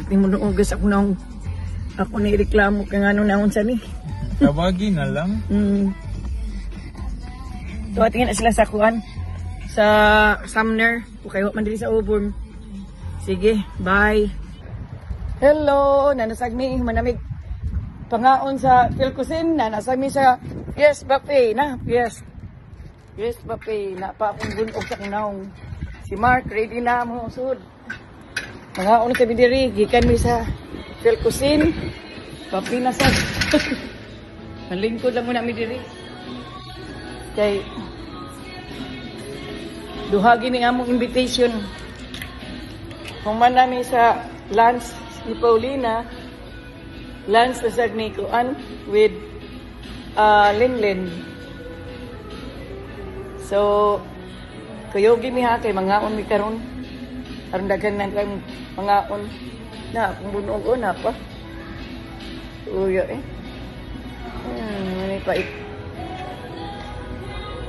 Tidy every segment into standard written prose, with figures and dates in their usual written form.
Pagti mo noong sa akong naong. Ako ni reklamo kay ngano naon sa ni. Tawagin na lang. Tuwatingin na sila sa kuan. Sa Sumner. Kung kayo man diri sa Auburn. Sige, bye. Hello, nanasag mi manamig pangaon sa Philcusin, nanasag mi sa Yes Buffet na. Yes. Yes Buffet na pa akong gunog sa akong naong. Si Mark ready na mo sud. Mangaon kami diri gikan mi sa Philcusin. Buffet na sa. Malingkod lang muna mi diri. Kay duha gini among invitation. Kung man nami sa lunch ni Paulina, lunch na sad ni Kuan with Linlin. So, kuyogi mi ha, kay mangaon mi karon. Aron daghan na kay mangaon. Na, akong bunog o na pa. Uya eh. May pait.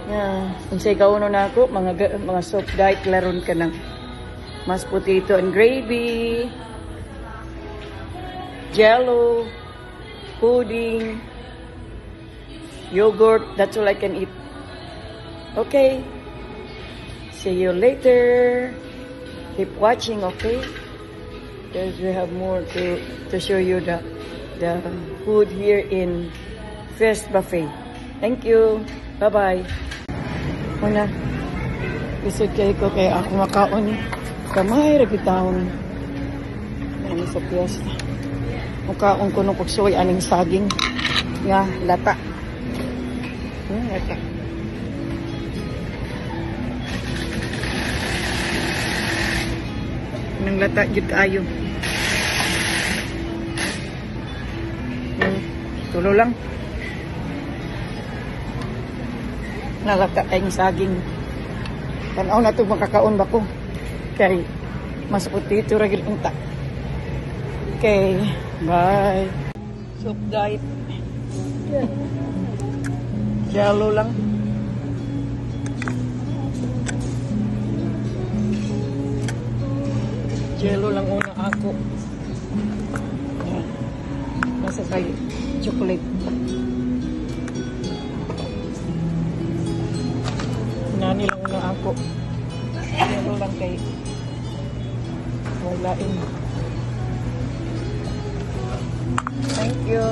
Yeah. Unsay kauno na ako, mga soft diet laron ka ng mashed potato and gravy, jello, pudding, yogurt. That's all I can eat. Okay. See you later. Keep watching, okay? Because we have more to show you the food here in Feast Buffet. Thank you. Bye-bye. Una, isod kayo ko kaya ako makaon. Kamay ra gitawon. Ano sa piyesta. Mukaon ko nung pagsuway aning saging nga lata. Lata. Nang lata jud kaayo. Tulo lang. Nalata kayong saging. Tanaw na ito makakaon ba ko? Kay mas potato ra gyud unta. Okay, bye. Soup diet. Jello lang. Jello lang una ako. Yan. Nasa kay chocolate. Nani lang una ako. Jello lang kay walain. Thank you.